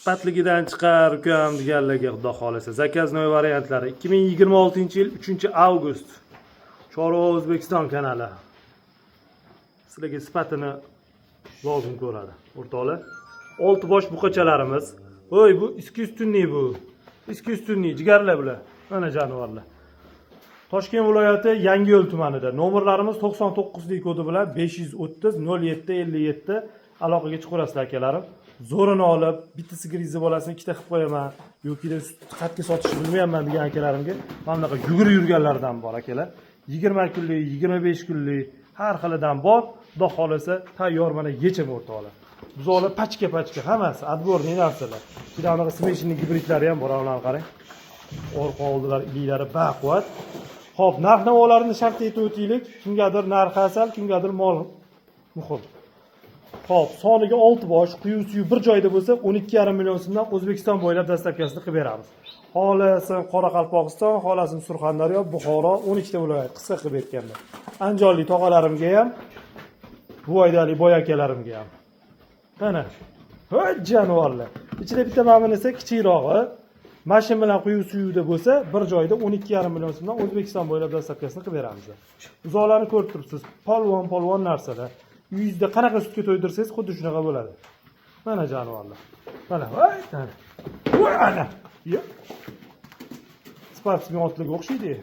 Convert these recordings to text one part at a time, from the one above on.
Sifatligidan chiqar ukam deganlarga, xudo xohlasa, заказной variantlari. 2026-yil 3 avgust, Chorva O'zbekiston kanali sizlarga sifatini lozim ko'radi, o'rtoqlar. Olti bosh buqachalarimiz. Voy, bu искусственный, bu искусственный, jigarlar bular. Mana jonivorlar. Toshkent viloyati, Yangiyo'l tumanida. Nomerlarimiz 99lik kodi bilan 530 07 57, aloqaga chiqaverasizlar, akalarim. Zo'rini olib, bitta sigiringizni bolasini ikkita qilib qo'yaman yoki sut qayerga sotishni bilmayapman degan akalarimga, mana bunaqa yugurib yurganlardan bor, akalar. 20 kunlik, 25 kunlik, har xilidan bor. Xudo xohlasa, tayyor, mana yechim, o'rtoqlar. Buzoqlar пачка пачка, hammasi отборный narsalar. Ichida anaqa смешанный gibridlari ham bor, ularni qarang. Orqa oldilar iliklari baquvvat. Xo'p, narx navolarini shartta aytib o'taylik. Kimgadir narxi asal, kimgadir mol muhim. Xo'p, soniga 6 bosh, quyuv suvi bir joyda bo'lsa, 12,5 million so'mdan O'zbekiston bo'ylab доставка sini qilib beramiz. Xohlasin Qoraqalpog'iston, xohlasin Surxondaryo, Buxoro, 12 ta viloyat, qisqa qilib aytganda. Andijonlik tog'alarimga ham, Buvaydalik boy akalarimga ham. Mana. Voy, jonivorlar. Ichida bitta mana bunisi kichikrog'i. Mashin bilan quyuv suvida bo'lsa, bir joyda 12,5 million so'mdan O'zbekiston bo'ylab доставка sini qilib beramiz. Uzoqlarni ko'rib turibsiz. Polvon polvon narsalar. Uyingizda qanaqa sutga to'ydirsangiz, xuddi shunaqa bo'ladi. Mana jonivorlar. Mana, voy, mana. Voy, ana. Yo. Sportsmen otlarga o'xshaydi.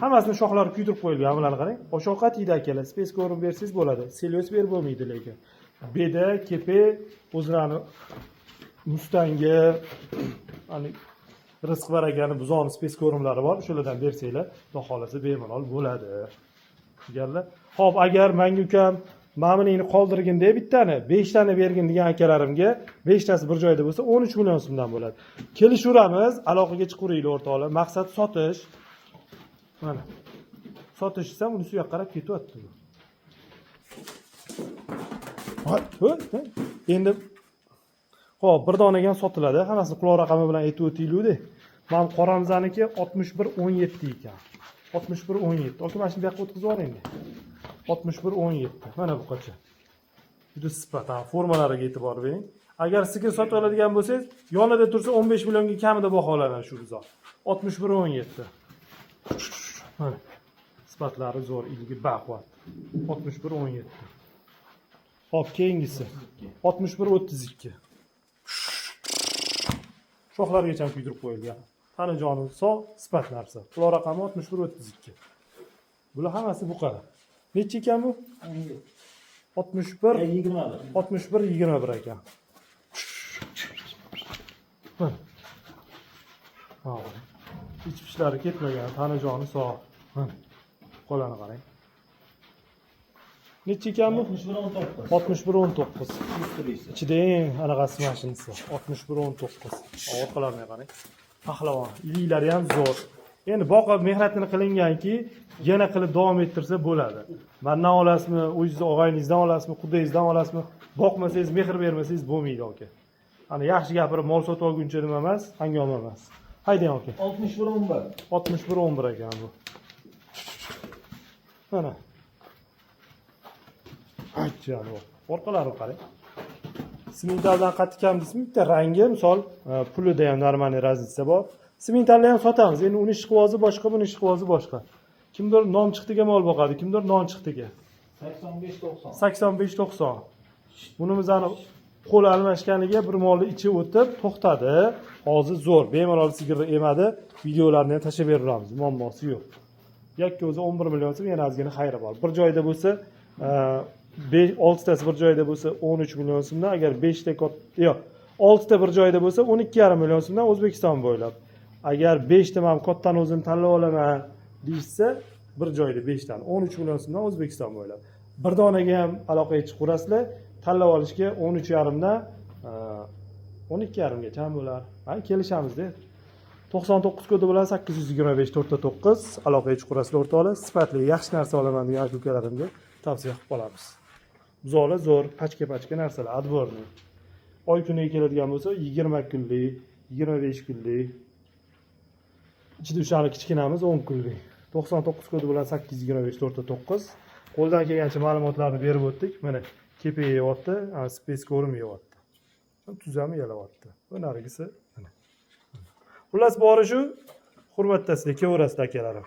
Hammasini shoxlari kuydirib qo'yilgan. Bularni qarang. Osh ovqat yeydi, akalar. Спецкорм bersangiz bo'ladi. Силос berib bo'lmaydi lekin. Beda, kepe, o'zlarini mustangi, hani rizq barakani buzoni спецкорм lari bor. O'shalardan bersanglar, xudo xohlasa, bemalol bo'ladi. Jigarlar. Xo'p, agar menga ukam mana buningni qoldirgin deb bittani, beshtani bergin degan akalarimga, beshtasi bir joyda bo'lsa, 13 million so'mdan bo'ladi. Kelishaveramiz, aloqaga chiqaveringlar, o'rtoqlar. Maqsad sotish. Mana. Sotish desam, unisi u yoqqa qarab ketyapti bu. Voy, voy, voy. Endi xo'p, bir donaga ham sotiladi. Hammasini quloq raqami bilan aytib o'taylik. Mana qoramizaniki 61 17 ekan. 61 17. Aka, mana shuni bu yoqqa o'tkazib yuboring. 61 17. Mana bu qacha. Juda sifat, ha, formalariga e'tibor bering. Agar sigir sotib oladigan bo'lsangiz, yonida tursa 15 millionga kamida baholanadi shu buzoq. 61 17. Mana. Sifatlari zo'r, ilgi baquvvat. 61 17. Xo'p, keyingisi 61 32. Shoxlargacha ham kuydirib qo'yilgan. Tani joni sog', sifat narsa. Quloq raqami 61 32. Bular hammasi buqa. Necha ekan bu? 61 21. 61 21 ekan. Mana. Ha. Ich pishlari ketmagan, tani joni sog'. Mana. Qo'lini qarang. Necha ekan bu? 61 19. 61 19. Yuz. Ichida eng anaqasi mana shunisi. 61 19. Orqalarini qarang. Pahlavon. Iliklari ham zo'r. Endi boqib mehnatini qilinganki, yana qilib davom ettirsa bo'ladi. Mandan olasizmi, o'zingizni og'ayningizdan olasizmi, qudangizdan olasizmi, boqmasangiz, mehr bermasangiz bo'lmaydi, aka. Ana yaxshi gapirib mol sotib olguncha nima emas, hangoma emas. Haydang, aka. 61 11. 61 11 ekan bu. Mana. Ay, jonivor. Orqalarini qarang. Simentaldan qattiq kam deysizmi? Bitta rangi, misol, pulida ham нормальный разница bor. Simentalni ham sotamiz. Endi uni ishqibozi boshqa, buni ishqibozi boshqa. Kimdir nom chiqdiga mol boqadi, kimdir non chiqdiga. 85 90. 85 90. Buni bizani qo'l almashganiga bir molni ichi o'tib to'xtadi. Hozir zo'r, bemalol sigir emadi. Videolarni ham tashlab beraveramiz, muammosi yo'q. Yakka o'zi 11 million so'm, yana ozgina xayri bor. Bir joyda bo'lsa, oltitasi bir joyda bo'lsa 13 million so'mdan, agar 5 ta yo'q, oltita bir joyda bo'lsa 12,5 million so'mdan O'zbekiston bo'ylab. Agar 5 ta man kattani o'zim tanlab olaman deyishsa, bir joyda 5 tani 13 million so'mdan O'zbekiston bo'ylab. Bir donaga ham aloqaga chiqaverasizlar, tanlab olishga 13,5 dan 12,5 gacha bo'lar. Ha, kelishamizda. 99 kodi bilan 825 4 9 aloqaga chiqaverasizlar, o'rtoqlar. Sifatli, yaxshi narsa olaman degan aka ukalarimga tavsiya qilib qolamiz. Buzoqlar zo'r, пачка пачка narsalar, отборный. Oy kuniga keladigan bo'lsa, 20 kunlik, 25 kunlik. Ichida o'shani kichkinamiz 10 kunlik. 99 kodi bilan 825 4 9. Qo'ldan kelgancha ma'lumotlarni berib o'tdik. Mana kepa yeyapti, спецкорм yeyapti. Tuzami yalayapti. Bu narigisi mana. Xullas, bori shu. Hurmatdasizlar, kelaverasizlar, akalarim.